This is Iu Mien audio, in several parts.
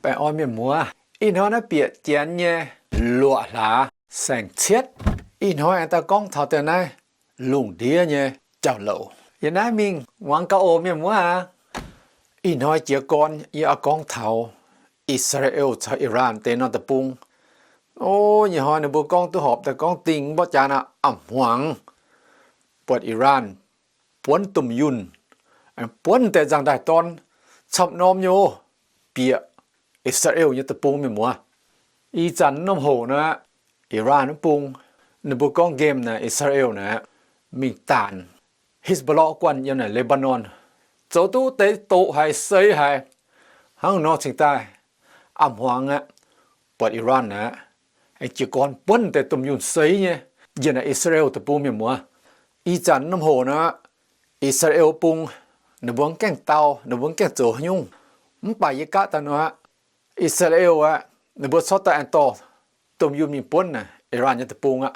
Baengh orn mienh muoz, ih hnoi naaiv bieqc Janx nyei luoqc hlaax saeng-cietv. Ih hnoi aengx daaih gorngv taux deix naaiv lungh ndiev nyei jauv-louc. Yiem naaiv mingh muangx gaax oc mienh muoz aac. Ih hnoi jiez gorn yie oix gorngv taux I^saa^laa^en caux Iran deix norm deic-bung. O, ih hnoi ninh mbuo gorngv duqv horpc daaih gorngv dingh mborqv jaax naaiv a'hmuangx buatc Iran buonv domh yunh, buonv deix nzangc-ndaangc dorn camv norm nyei bieqc I^saa^laa^en nyei deic-bung mienh muoz. Ih zanc norm hoc naaiv, Iran wuov bung, ninh mbuo gorngv nqemh naaic I^saa^laa^en naaic mingh daanc Hezbollah guanh yiem naaic Lebanon, zoux duqv deix doqc haic seix haic. Hnangv nor cingx daaih a'hmuangx aqv, buatc Iran naaic aengx jiez gorn buonv deix domh yunh seix nyei njiec naaic I^saa^laa^en deic-bung mienh muoz. Ih zanc norm hoc naaic, I^saa^laa^en bung ninh mbuo mv gaengh dau, ninh mbuo mv gaengh zoux haaix nyungc. Mv baac yie gaav daaih nor aqv, I^saa^laa^en aqv, ninh mbuo corc daaih aengx dorh domh yunh mingh buonv naaic Iran nyei deic-bung aqv.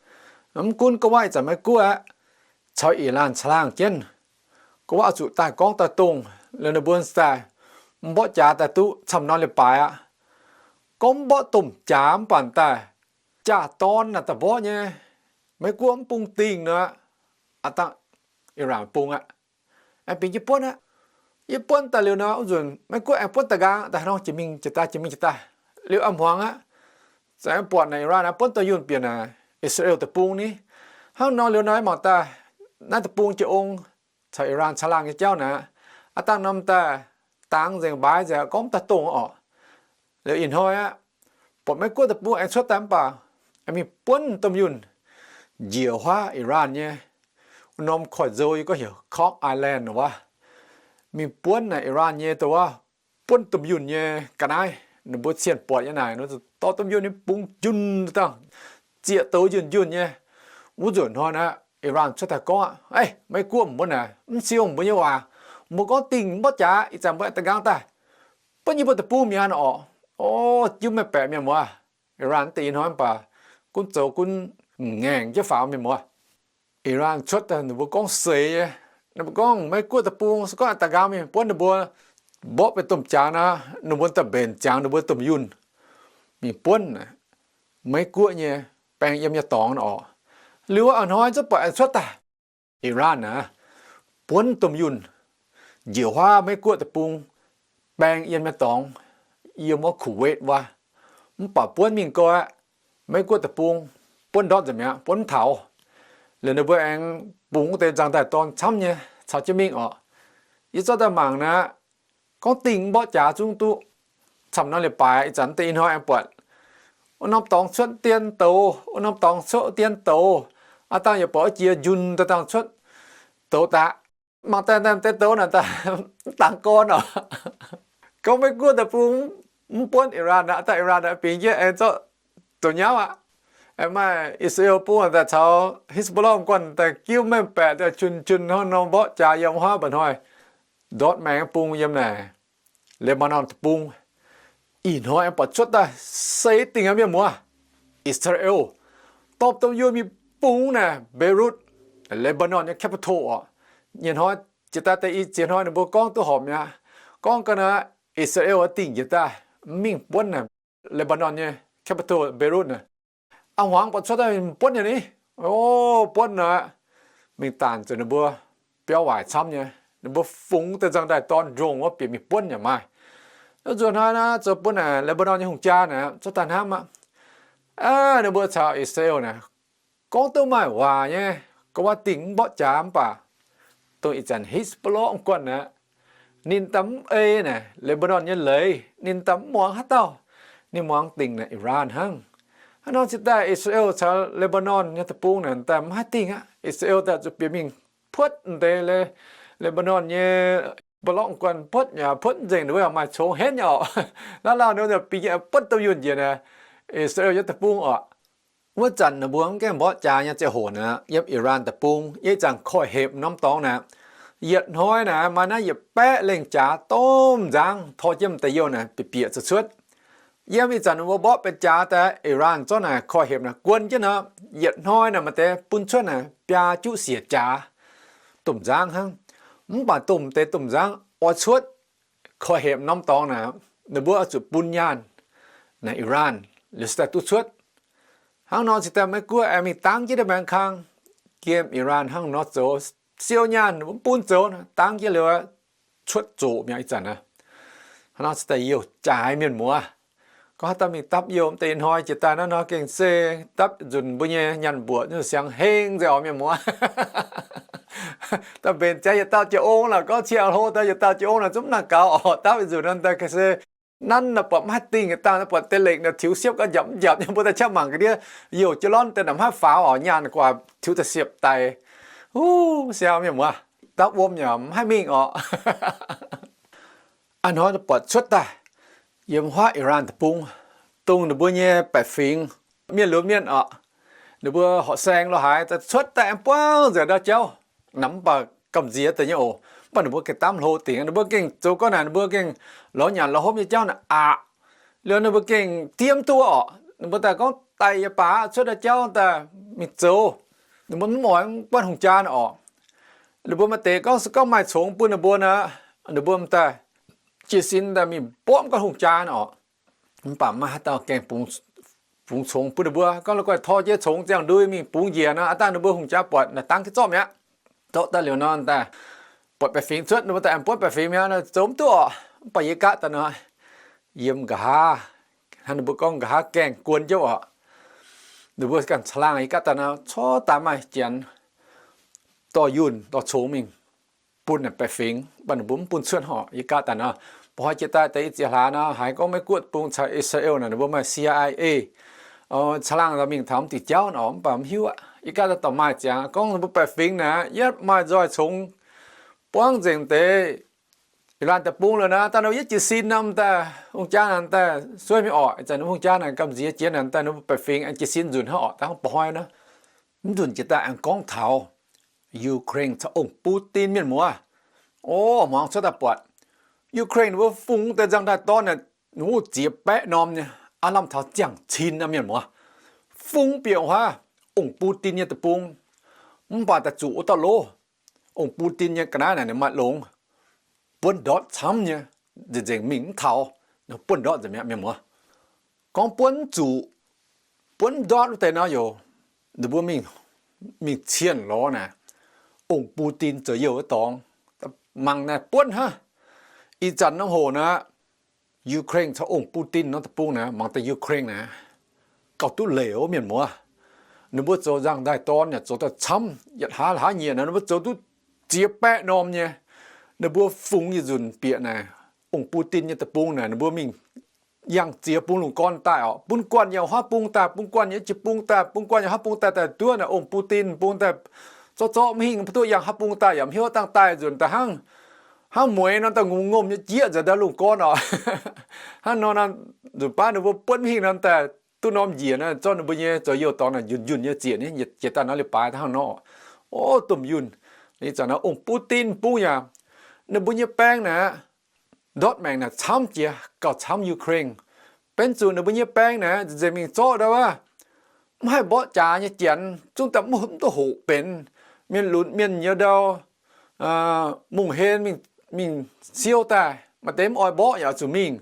Mv gunv gorngv waac ih zanc Meiv-Guoqv aqv, caux Iran caangh laangh jienv, gorngv waac zuqc daaih gorngv daaih dongh liuz ninh mbuo daaih mborqv jaax daaih duqv camv norm leiz-baaix aqv. Gorngv mborqv domh jaax mv baac daaih jaa-dorn naaic daaih mborqv nyei. Meiv-Guoqv mv bung dingh nor, aav dangh Iran bung aqv, aengx bingx jienv buonv aqv. Yie buonv daaih liuz nor, wuov nzunc Meiv-Guoqv aengx buonv daaih nqaang, daaih hnangv jiex mingh jiex daaih, jiex mingh jiex daaih. Liuz a'hmuangx aqv, za'gengh buatc naaic Iran aeqv, buonv daaih yunh bieqc naaic I^saa^laa^en deic-bung ni. Hnangv nor liuz nor, mangc daaih naaiv deic-bung jiex ong caux Iran caangh laangh nyei jauv naaic, aav dangh norm daaih dangx nzengc, mbaaix nzengc, gorngv daaih dongh orqc. Liuz ih hnoi aqv, buatc Meiv-Guoqv deic-bung aengx cuotv daaih mv baac aengx mingh buonv domh yunh njiec huaav Iran nyei wuov norm koiv-nzou, yie gorngv heuc Cork Island wuov, mingh buonv naaic Iran nyei dongh wuov buonv domh yunh nyei ga'naaiv. Ninh mbuo cienh buatc nyei naaic, dorh domh yunh nyei bungx junh dangh, zieqc douz njunh njunh nyei. Wuov nzunc hnoi naaic, Iran cuotv daaih gorngv aqv, Eix, Meiv-Guoqv mbuo naaic mv siou mbuo nyei waac. Mbuo gorngv dingh mborqv jaax, ih zanc mbuo aengx daaih nqaang daaih buonv yie mbuo deic-bung mi'aqv orqc. O, jienv maiv baeqc mienh muoz. Iran deix ih hnoi mv baac gunv zoux gunv ngaengc jienv faaux mienh muoz. Iran cuotv daaih ninh mbuo gorngv seix nyei. Ninh mbuo gorngv Meiv-Guoqv deic-bung se gorngv aengx daaih nqaang mingh buonv ninh mbuo mborqv benx domh jaax naaic, ninh mbuo daaih mbenc ziangx ninh mbuo domh yunh mingh buonv Meiv-Guoqv nyei baeng yiem nyei dorngx orqc. Liuz a'hnoi zungv buatc aengx cuotv daaih Iran naaic buonv domh yunh njiec huaav Meiv-Guoqv deic-bung baeng yiem nyei dorngx, yiem wuov Kuwait wuov. Mv baac buonv mingh gau aqv, Meiv-Guoqv deic-bung buonv ndortv nzengc mi'aqv, buonv mv taux. Liuz ninh mbuo aengx bungx wuov deix nzangc-ndaangc dorn camv nyei caux jienv mingh orqc. Yie zorqv daaih mangc naaic, gorngv dingh mborqv jaax zungv duqv camv norm leiz-baaix. Ih zanc deix ih hnoi aengx buatc wuov norm dorngx cuotv dien douz, wuov norm dorngx cuotv dien douz. Aav dangh yaac buatc wuov jiex njunh daaih dangh cuotv douz daqc. Mangc daaih deix douz naaic daaih mv dangx gorn orqc. Gorngv Meiv-Guoqv deic-bung mv buonv Iran aqv, daaih Iran aqv bingx jienv aengx zorqv zoux nyauv aqv. Aengx maaih I^saa^laa^en bung daaih caux Hezbollah guanh daaih giuv mengh baeqc daaih jun jun hnangv nor mborqv jaax yiem huaav mba'hnoi ndortv maengx bung yiem naaic Lebanon deic-bung. Ih hnoi aengx buatc cuotv daaih seix dingc aqv mienh muoz. I^saa^laa^en dorh domh yunh mingh bungx naaic Beirut, Lebanon nyei capital orqc. Nyei hnoi jiex daaih deix i ziex hnoi ninh mbuo gorngv duqv horpc mi'aqv. Gorngv ga'naaiv I^saa^laa^en dingh njiec daaih mv mingh buonv naaic Lebanon nyei capital Beirut naaic. A'hmuangx buatc cuotv daaih buonv nyei ni. O, buonv naaic, mingh daanc zuqc ninh mbuo biauv waaic camv nyei. Ninh mbuo fungx deix nzangc-ndaangc dorn ndongc wuov bieqc mingh buonv yaac maaih. Nzuonx hnoi naaiv zoux bun naaic Lebanon nyei hungh jaa naaic cuotv daaih hnamv aqv. Aav, ninh mbuo caux I^saa^laa^en naaic gorngv duqv maaih waac nyei, gorngv waac dingh mv mborqv jaax mv baac dongh ih zanc Hezbollah guanh naaic, ninh daaih mv ei naaic Lebanon nyei leiz, ninh daaih mv muangx haaix dauh, ninh muangx dingc naaic Iran hnangv. Hnangv nor cingx daaih I^saa^laa^en caux Lebanon nyei deic-bung naaic daaih mv haih dingh aqv. I^saa^laa^en daaih zuqc bieqc mingh puotv deix Le, Lebanon nyei Hezbollah guanh puotv yaac puotv nzengc, ninh mbuo yaac maaih congx henv nyei orqc. Naaiv lauh ninh mbuo bieqc buonv domh yunh njiec naaic I^saa^laa^en nyei deic-bung orqc. Wuov zanc ninh mbuo mv gaengh mborqv jaax nyei ziangh hoc naaic, yiem Iran deic-bung yiem ih zanc koiv-hepc norm dorngx naaic, yietc hnoi naaic maaih naaiv yietc baeqv lengh jaax domh nzangv tor jienv m'daaih youh naaic bieqc bieqc zuqc cuotv. Yiem ih zanc ninh mbuo mborqv benx jaax daaih Iran zorqv naaic koiv-hepc naaic guon jienv nor, yietc hnoi naaic maaih deix bun cuotv naaic biaa juqv siec jaax domh nzangv hnangv. Mv baac domh deix domh nzangv oix cuotv koiv-hepc norm dorngx naaic, ninh mbuo oix zuqc bun nyaanh naaic Iran, liuz se daaih duqv cuotv. Hnangv nor se daaih Meiv Guoqv aengx mingh dangv jienv nda'maengx kang, gem Iran hnangv nor zoux, siou nyaanh mv bun zoux, dangv jienv liuz cuotv zoqc mi'aqv. Ih zanc hnangv nor se daaih youh jaaix mienh muoz. Gorngv haaix dauh mingh dapv youh deix hnoi jiex daaih naaiv nor gengh se dapv nzunc mbuo nyei nyaanh mbuoqc nyei siang heng nzengc oc mienh muoz. Da'mbenc jaaix yietc dauh jiez ong lorqc, gorngv cie hlo daaih yietc dauh jiez ong lorqc zungv mv nangc gaux oc. Dapv nzunc nor daaih se nanv nor buatc mv haih dingh, dangh nor buatc deix lekc nor tiux siepv gau njapc mv njapc nyei, mbuo daaih qaqv mangc ga'ndiev youh jienv lornv deix naaic mv haih faaux oc, nyaanh guaax tiux daaih siepv daic. Huv, siau mienh muoz, dapv wuom yaac mv haih mingh oc. A'hnoi buatc cuotv daaih yiem huaav Iran deic-bung, dongh ninh mbuo nyei baeqc fingx, mienh lunx mienh oc, ninh mbuo horqc saeng lo haaix daaih cuotv daaih aengx buangv nzengc ndau jauv. Namx mv baac gamh nziex deix nyei oc. Mv baac ninh mbuo gengh damv hlo dingc, ninh mbuo gengh zoux gorngv naaic ninh mbuo gengh lorz nyanc lorz hopv nyei jauv naaic aqc. Liuz ninh mbuo gengh diev mv duqv oc. Ninh mbuo daaih gorngv daic yaac baac cuotv ndau jauv daaih mingh zoux. Ninh mbuo mv oix mv buatv hungh jaa oc. Ninh mbuo maaih deix gorngv se gorngv maaih congx bun ninh mbuo nor, ninh mbuo m'daaih jiez sin daaih mingh mborqv mv gorngv hungh jaa oc. Mv baac maiv haaix dauh gengh bungx congx bun ninh mbuo. Gorngv la'guaih tor jienv congx ziangh ndui mingh bungx njiec nor, aav dangh ninh mbuo hungh jaa buatc naaic dangv jienv zorqv mi'aqv. Zorqv daaih liuz nor, daaih buatc baeqc fingx cuotv, ninh mbuo daaih aengx buonv baeqc fingx mi'aqv, zoux mv duqv oc. Mv baac yie gaav daaih nor, yiem nqa'haav, hnangv ninh mbuo gorngv nqa'haav gaengh guon jienv oc. Ninh mbuo ganh caangh laangh yie gaav daaih nor, corc daaih maaih janx dorh yunh dorh congx mingh bun naaic baeqc fingx, mv baac ninh mbuo mv bun cuotv horqc. Yie gaav daaih nor, mba'hnoi jiex daaih deix i ziex hlaax nor, haiz gorngv Meiv Guoqv deic-bung caux I^saa^laa^en naaic, ninh mbuo maaih C I A, caangh laangh mingh taux mv diuc jauv oc, mv baac mv hiuv aqv. Yie gaav daaih dorh maaih ziangx gorngv ninh mbuo baeqc fingx naaic, yietv maaih nzoih congx buangv nzengc deix Iran deic-bung liuz naaic, daaih nor yietv jiez sin nor, m'daaih hungh jaa naaic daaih sueih mingh oc. Ih zanc ninh hungh jaa naaic gamh nziex jiex naaic, daaih ninh mbuo baeqc fingx aengx jiez sin nzunc hnangv oc, daaih hnangv mba'hnoi nor. Mv nzunc jiex daaih aengx gorngv taux Ukraine caux ong Putin mienh muoz. O, hmuangx cuotv daaih buatc Ukraine ninh mbuo fungx deix nzangc daaih dorn naaic, ziex baeqv norm nyei, aav lamh taux ziangh cin mienh muoz. Fungx bieqc huaav ong Putin nyei deic-bung, mv baac daaih zuqc wuov dauh lov. Ong Putin nyei ga'naaiv naaic ninh maaih longx, buonv ndortv camv nyei, nzengc nzengc mingh mv taux, buonv ndortv nzengc mi'aqv mienh muoz. Gorngv buonv mv zuqc, buonv ndortv wuov deix nor yaac, ninh mbuo mingh, mingh cienh lorz naaic, ong Putin zoux youh wuov dorngx, mangc naaic buonv hnangv. Ih zanc norm hoc naaic, Ukraine caux ong Putin norm deic-bung naaic, mangc daaih Ukraine naaic, gauh duqv leiz wuov mienh muoz. Ninh mbuo zoux nzangc daaih dorn yaac zoux daaih camv, yietc hlaax hlaax nyieqc naaic ninh mbuo zoux duqv ziex baeqv norm nyei. Ninh mbuo fungx yietc nzunc bieqc naaic, ong Putin nyei deic-bung naaic, ninh mbuo mingh yangh ziex bung lungh gorn daaih oc. Bun guanh yiem haav bung daaih, bun guanh yiem jiex bung daaih, bun guanh yiem haav bung daaih, daaih duqv naaic ong Putin bung daaih zorqv zorqv mv hingh, mv duqv yangh haav bung daaih yaac mv hiuv dangh daaih nzunc daaih hnangv, hnangv mueiz nor daaih ngomc ngomc nyei jieqv nzengc ndau lungh gorn oc. Hnangv nor nor, nzunc baav ninh mbuo buonv mv hingh nor daaih duqv norm njiec naaic, zorqv ninh mbuo nyei zoux youh dorngx naaic njunh njunh nyei ziec, jiex daaih nor liuz baaix daaih hnangv nor. O, domh yunh, ih zanc naaiv ong Putin bung yaac, ninh mbuo nyei baeng naaic, ndortv maengc naaic camv jiex, gauh camv Ukraine. Benx zuqc ninh mbuo nyei baeng naaic nzengc mingh zorqv ndau wuov, mv haih mborqv jaax nyei janx zungv daaih mv duqv hoqc benx. Mienh lunx mienh nyei ndau, mungh hen mingh siou daaih, maaih deix mv oix mborqv yaac zuqc mingh.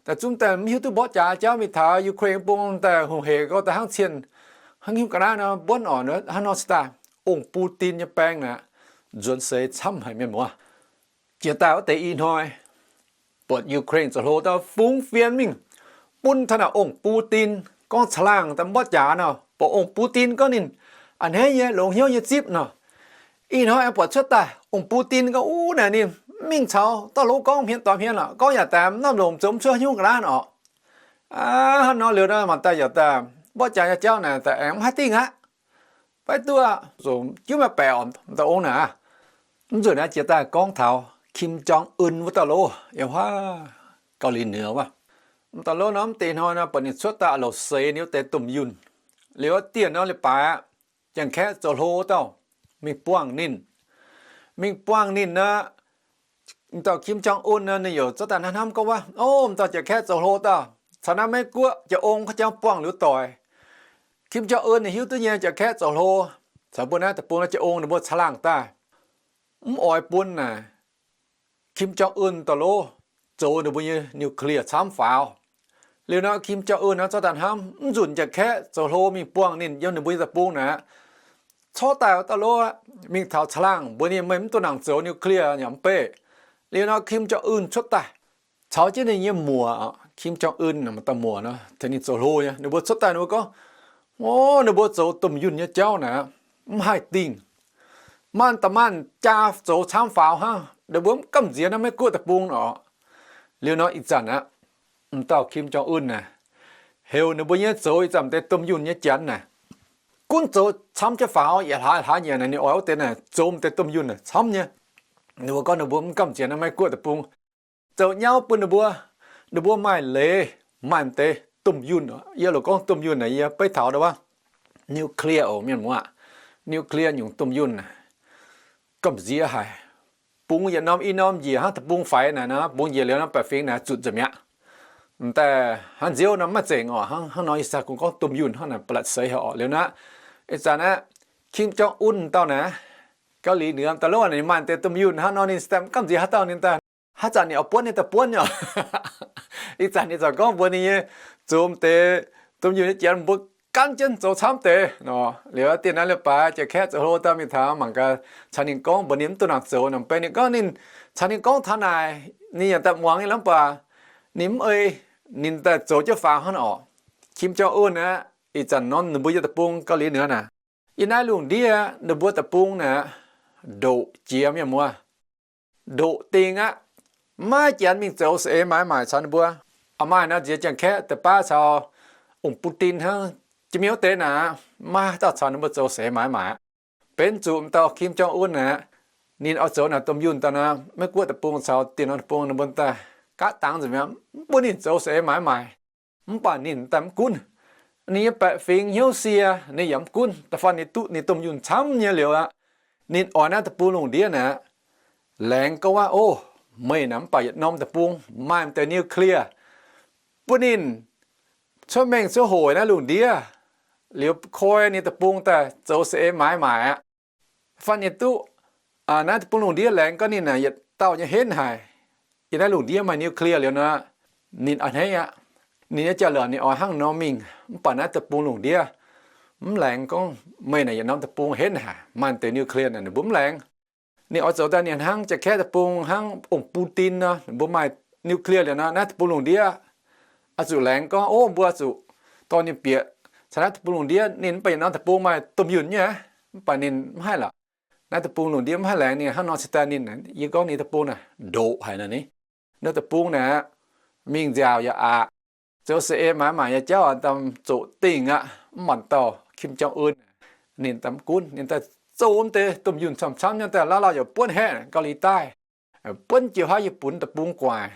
Daaih zungv daaih mv hiuv duqv mborqv jaax jauv mingh taux Ukraine bung daaih hungh hec gau daaih hnangv cienh, hnangv hiuv ga'naaiv nor buonv oc. Hnangv nor se daaih, ong Putin nyei baeng naaic, nzuonx seix camv haic mienh muoz. Jiex daaih wuov deix ih hnoi, buatc Ukraine zoux hlo daaih fungx fienx mingh bun taux naaic ong Putin, gorngv caangh laangh daaih mborqv jaax nor, buatc ong Putin gorngv ninh a'hneiv nyei, longx hnyouv nyei zipv nor. Ih hnoi aengx buatc cuotv daaih ong Putin gorngv wuov naaic ninh mv mingh caux dauh lov gorngv hmien doix hmien oc, gorngv yaac daaih mv lamh longc, zoux mv cuotv haaix nyungc ga'naaiv oc. Hnangv nor liuz nor mangc daaih yaac daaih mborqv jaax nyei jauv naaic daaih aengx mv haih dingh aqv. Beiv duqv zuqc jiuv maaih baeqc oc, dauh ong naaic. Mv nzunc naaiv jiex daaih gorngv taux Kim Jong Un wuov dauh lov, yiem huaav Gauh Lih Nioux wuov. Dauh lov nor mv deix hnoi nor buatc ninh cuotv daaih a'louc seix ninh wuov deix domh yunh. Liuz wuov dieh nor leiz-baaix aqv, Janx-Kaeqv zoux hlo wuov dauh mingh buangh ninh. Mingh buangh ninh nor, dauh Kim Jong Un nor ninh yaac zorqv daaih hnamv hnamv gorngv wuov, O, dauh Janx-Kaeqv zoux hlo dauh caux naaiv Meiv Guoqv jiex ong kaav jangv buangh liuz doic. Kim Jong Un ninh hiuv duqv nyei Janx-Kaeqv zoux hlo caux mbuo naaiv deic-bung naaiv jiex ong ninh mbuo caangh laangh daaih, mv oix bun naaic Kim Jong Un dauh lov zoux ninh mbuo nyei nuclear camv faaux. Liuz nor Kim Jong Un nor zorqv daaih hnamv, mv nzunc Janx-Kaeqv zoux hlo mingh buangh ninh yiem ninh mbuo nyei deic-bung naaic, corc daaih dauh lov mingh taux caangh laangh mbuox ninh, meih mv dungx nangc zoux nuclear yaac mv beih. Liuz nor Kim Jong Un cuotv daaih caux jienv ninh nyei muoc, Kim Jong Un maaih dauh muoc nor, tengx ninh zoux hlo nyei. Ninh mbuo cuotv daaih ninh mbuo gorngv, o, ninh mbuo zoux domh yunh nyei jauv naaic, mv haih dingh. Maanh da'maanh jaa zoux camv faaux hnangv, ninh mbuo mv gamh nziex naaiv Meiv-Guoqv deic-bung oc. Liuz nor ih zanc aqv, m'dauh Kim Jong Un naaic, heuc ninh mbuo nyei zoux ih zanc deix domh yunh nyei janx naaic, gunv zoux camv jienv faaux, yietc hlaax hlaax nyanc naaic, ninh oix wuov deix naaic zoux deix domh yunh naaic camv nyei. Ninh mbuo gorngv ninh mbuo mv gamh nziex naaiv Meiv-Guoqv deic-bung, zoux nyauv bun ninh mbuo. Ninh mbuo maaih leiz, maaih deix domh yunh. Yie loc gorngv domh yunh naaic yie beiv taux ndau wuov nuclear oc mienh muoz. Nuclear nyungc domh yunh naaic gamh nziex haic. Bungx yietc norm i norm njiec hnangv deic-bung faix naaic nor, bungx njiec liuz nor baeqc fingx naaic zutc nzengc mi'aqv. M'daaih hnangv nziouv nor maiv zengc oc. Hnangv nor ih zanc kungx gorngv domh yunh hnangv naaic ba'laqc seix haic oc. Liuz naaiv, ih zanc naaiv Kim Jong Un dauh naaic, Gauv Liz Nduov daaih lov ninh maaih deix domh yunh hnangv nor, ninh daaih mv gamh nziex haaix dauh ninh daaih, haaix zanc ninh oix buonv ninh daaih buonv nyei oc. Ih zanc ninh ziouc gorngv mbuox ninh nyei zoux deix domh yunh nyei janx, mbuo gan jienv zoux camv deix nor. Liuz dien naaiv leiz-baaix Janx-Kaeqv zoux hlo dauh mingh taux mangc gaax, caux ninh gorngv mbuox ninh mv dungx nangc zoux nor, mv bei ninh gorngv ninh caux ninh gorngv taux naaic, ninh yaac daaih muangx nyei lamh baac ninh mv ei, ninh daaih zoux jienv faaux hnangv oc. Kim Jong Un aqv, ih zanc norm ninh mbuo nyei deic-bung Gauv Liz Nduov naaic, yiem naaiv lungh ndiev ninh mbuo deic-bung naaic, ndoqc jiex mienh muoz, ndoqc dingh aqv. Maiv janx mingh zoux saeng-eix maaiz maaic caux ninh mbuo. Aa, maaih nor nziex Janx-Kaeqv deix baav caux ong Putin hnangv, jiex mingh wuov deix naaic, maiv dauh caux ninh mbuo zoux saeng-eix maaiz maaic aqv. Benx zuqc m'dauh Kim Jong Un naaic, ninh oix zoux naaic domh yunh daaih nor, Meiv-Guoqv deic-bung caux dien norm deic-bung ninh mbuo daaih gaatv dangx nzengc mi'aqv, mv bun ninh zoux saeng-eix maaiz maaic. Mv baac ninh daaih mv gunv. Ninh nyei baeqc fingx hnyouv sie, ninh yaac mv gunv. Da'faanh ninh duqv ninh domh yunh camv nyei liuz aqv, ninh oix naaiv deic-bung lungh ndiev naaic laengz gorngv aqv, o, meih naaic mv baac yietc norm deic-bung maaih m'deix nuclear, bun ninh cuotv mengh cuotv hoc naaiv lungh ndiev, liuz koi ninh deic-bung daaih zoux saeng-eix maaiz maaic aqv. Faanh ninh duqv naaiv deic-bung lungh ndiev laengz gorngv ninh naaic yietc dauh nyei henv haic, yiem naaiv lungh ndiev maaih nuclear liuz nor, ninh a'hneiv aqv. Ninh nyei jauv-louc ninh oix hnangv nor mingh, mv baac naaiv deic-bung lungh ndiev mv laengz gorngv meih naaic yietc norm deic-bung henv haic, maaih deix nuclear naaic ninh mbuo mv laengz. Ninh oix zoux daaih ninh hnangv Janx-Kaeqv deic-bung, hnangv ong Putin nor, ninh mbuo maaih nuclear liuz nor, naaiv deic-bung lungh ndiev oix zuqc laengz gorngv, o, mbuo oix zuqc dorh ninh bieqc caux naaiv deic-bung lungh ndiev. Ninh mv baac yietc norm deic-bung maaih domh yunh nyei, mv baac ninh mv haih lorqc. Naaiv deic-bung lungh ndiev mv haih laengz ninh hnangv nor cingx daaih ninh, yie gorngv ninh deic-bung naaic ndoqc haic naaic ni. Naaiv deic-bung naaic mingh nziaauc yaac aqc, zoux saeng-eix maaiz maaic nyei jauv daaih zoqc dingh aqv. Mv baac dauh Kim Jong Un ninh daaih mv gunv, ninh daaih zoux deix domh yunh camv-camv nyei daaih lauh lauh yaac buonv haeqv Gauv Liz daaih, buonv jiu haav Yietc Bun deic-bung guaic.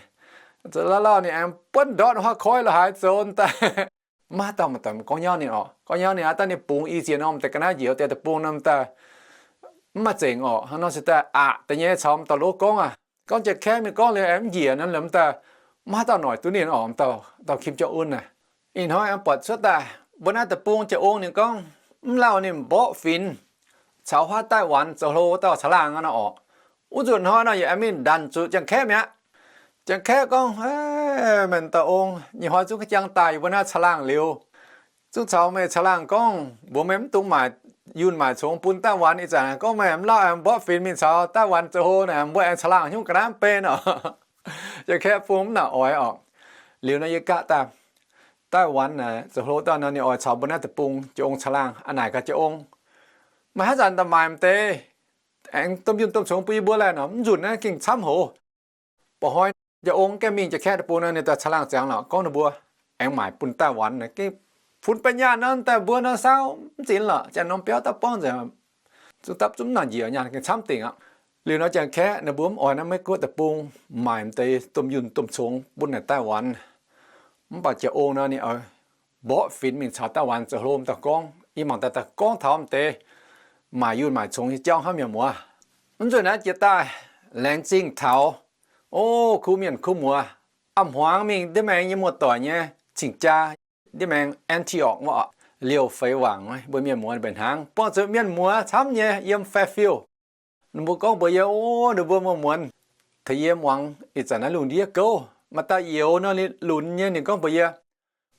Zoux lauh lauh ninh aengx buonv ndortv huaav koiv la'haaix zoux daaih. Maiv dauh maaih daaih gorngv nyauv ninh oc. Gorngv nyauv ninh aqv, daaih ninh bungx i ziex norm deix ga'naaiv njiec wuov deix deic-bung nor daaih mv maaih zengc oc. Hnangv nor se daaih aqc deix nyei caux m'dauh lov gorngv aqv. Gorngv Janx-Kaeqv mingh gorngv liuz aengx mv njiec nor lorqc, m'daaih maiv haaix dauh noic duqv ninh oc. M'dauh Kim Jong Un naaic, ih hnoi aengx buatc cuotv daaih mbuo naaiv deic-bung jiex ong ninh gorngv mv lauh ninh mborqv finx caux huaav Daaih Wanx zoux hlo wuov dauh caangh laangh nor oc. Wuov nzunc hnoi nor yaac aengx mingh ndanc zuqc Janx-Kaeqv mi'aqv. Janx-Kaeqv gorngv, meih dauh ong, nyei hnoi zungv ga'jang daaih yie mbuo naaiv caangh laangh liuz, zungv caux meih caangh laangh gorngv mbuox meih mv dungx maaic yunh maaic congx bun Daaih Wanx. Ih zanc gorngv meih mv lauh aengx mborqv finx mingh caux Daaih Wanx zoux hlo naaic, mbuo aengx caangh laangh hnyouv ga'naaiv mv bei nor. Janx-Kaeqv bun mv naaic oix oc. Liuz nor yie gaav daaih, Daaih Wanx naaic zoux hlo dauh nor ninh oix caux mbuo naaiv deic-bung jiex ong caangh laangh. Aa, naaic gaax jiex ong, maaih haaix zanc daaih maaic m'deix aengx domh yunh domh congx bun yie mbuo laeh nor. Mv nzunc naaiv gengh camv hoz. Ba'hnoi jiex ong gaengh mingh Janx-Kaeqv deic-bung nor ninh daaih caangh laangh ziangx lorqc, gorngv ninh mbuo aengx maaic bun Daaih Wanx. Gengh funx ba'nyaanh nor daaih mbuo nor saauv mv zinx lorqc, janx norm biauv daaih borngv nzengc, zungv dapv zungv mv nangc njiec, nyaanh gengh camv dingc aqv. Liuz nor Janx-Kaeqv ninh mbuo mv oix naaiv Meiv-Guoqv deic-bung maaic m'deix domh yunh domh congx bun naaic Daaih Wanx. Mv baac jiex ong nor ninh oix mborqv finx mingh caux Daaih Wanx zoux hlo m'daaih gorngv. Yie mangc daaih daaih gorngv taux m'deix maaic yunh maaic congx nyei jauv hnangv, mienh muoz. Mv nzunc naaiv jiex daaih laengz zingh taux, o, kuv mienh kuv muoz, a'hmuangx mingh ndiev maengx nyei muoz-doic nyei cing-jaa, ndiev maengx Antioch wuov, Liouh Feix Wangc, mbuo mienh muoz mbenc hnaangx, buangh zuqc mienh muoz camv nyei yiem Fairfield. Ninh mbuo gorngv mbuox yie, o, ninh mbuo muoz-muonz tengx yie muangx ih zanc naaiv lungh ndiev gouv. Maaih dauh youz nor, ninh lunx nyei, ninh gorngv mbuox yie,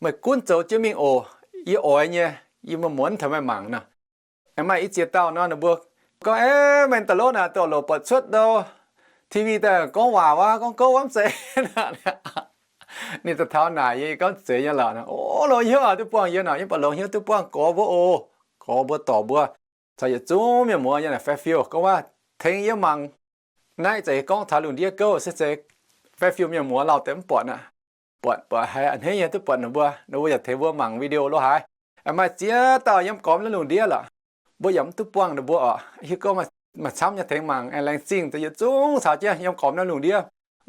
meih gunv zoux jienv mingh oc. Yie oix nyei, yie muonz-muonz taux meih mangc nor. Aengx maaih i ziex dauh nor, ninh mbuo gorngv, Eix, meih da'lov naaic, da'lov buatc cuotv dau T V daaih gorngv waac wuov, gorngv gouv wuov mv zeiz? Ninh daaih taux naaic yie, yie gorngv zeiz nyei lorqc. O, longx hnyouv duqv buangh yie nor, yie mv baac longx hnyouv duqv buangh gorx mbuo oc. Gorx mbuo dorc mbuo caux yietc zungv mienh muoz yiem naaic Fairfield gorngv waac tengx yie mangc. Naaiv zeiz gorngv taux lungh ndiev gouv se zeiz Fairfield mienh muoz lauh deix mv buatc aqv. Buatc, buatc haiz a'hneiv nyei duqv buatc ninh mbuo, ninh mbuo yaac tengx mbuo mangc video lo haaix. Maaih ziex dauh yiem gormx naaiv lungh ndiev lorqc, mbuo yaac mv duqv buangh ninh mbuo oc. Hiuv gorngv maaih camv nyei tengx mangc, aengx laengz zingh deix yietc zungv caux jienv yiem gormx naaiv lungh ndiev.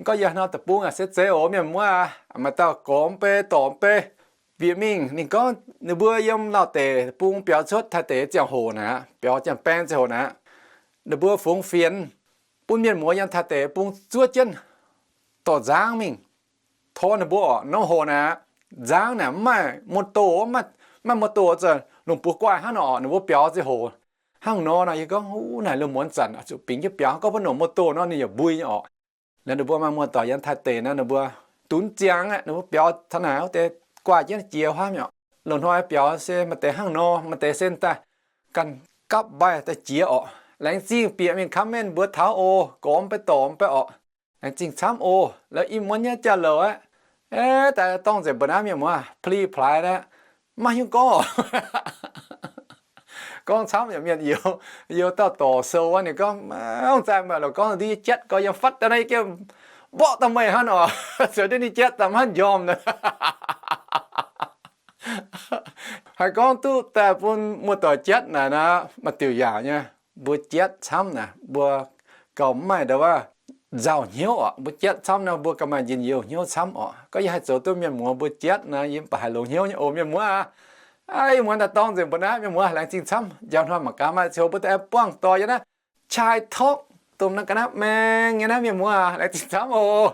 Gorngv yie hnangv deic-bung aac se zeiz oc mienh muoz aac, maaih dauh gormx mv bei dorc mv bei bieqc mingh, ninh gorngv ninh mbuo yiem lauh deic-bung biaux cuotv Taiv deic ziangh hoc naaic, biaux ziangh baeng ziangh hoc naaic, ninh mbuo fungx fienx bun mienh muoz yiem Taiv deic-bung zuov jienv dorh nzangv mingh tor ninh mbuo oc. Norm hoc naaic nzangv naaic mv maaih motor, mv maaih motor, zoux lungh buov guaaih hnangv nor oc. Ninh mbuo biaux ziangh hoc hnangv nor nor, yie gorngv, Uv, naaic lungh muonz zanc oix zuqc bingx jienv biaux, gorngv mbuo nongc motor nor ninh yaac mbui nyei oc. Liuz ninh mbuo maaih muoz-doic yiem Taiv deic naaiv, ninh mbuo dunx ziangx aqv, ninh mbuo biaux taux naaic wuov deix guaaih jienv jiex huaav mi'aqv. Loz-hnoi biaux se maaih deix hnangv nor, maaih deix se daaih ganh gapv mbaih daaih jiex oc. Laengz zingh bieqc mingh comment mbuox taux oc, gormx mv bei dorc mv bei oc. Laengz zingh camv oc. La'im muonz nyei jauv-louc aqv. Aeqv, daaih dorngv nzengc mbuo naaiv mienh muoz pli plaaix aqv, maiv hiuv gorngv. Gorngv camv yaac mienh youz, youz dauh dorc sou wuov, ninh gorngv, Ong zaih meih lorqc, gorngv ndiev jatv gorx yiem fatv daaih naaiv, yie gengh mborqv daaih meih hnangv oc. Zoux ndiev ninh jatv daaih maiv njormh. Haiz gorngv duqv daaih bun muoz-doic jatv naaic nor, maaih diuc yaauc nyei. Mbuo jatv camv naaic, mbuo gauh mv maaih ndau wuov nzauh hnyouv oc. Mbuo jatv camv nor, mbuo gauh maaih njien-youh hnyouv camv oc. Gorngv yie haih zoux duqv mienh muoz mbuo jatv nor, yie mv baac haih longx hnyouv nyei oc mienh muoz aac. Ih muonz daaih dorngv nzengc mbuo naaiv mienh muoz, laengz zingh camv. Njaaux hnoi mangc gaax maaih ziangh hoc mbuo daaih buangh doic yiem naaiv Chai Talk domh naaiv ga'naaiv maeng nyei naaiv mienh muoz aac, laengz zingh camv oc.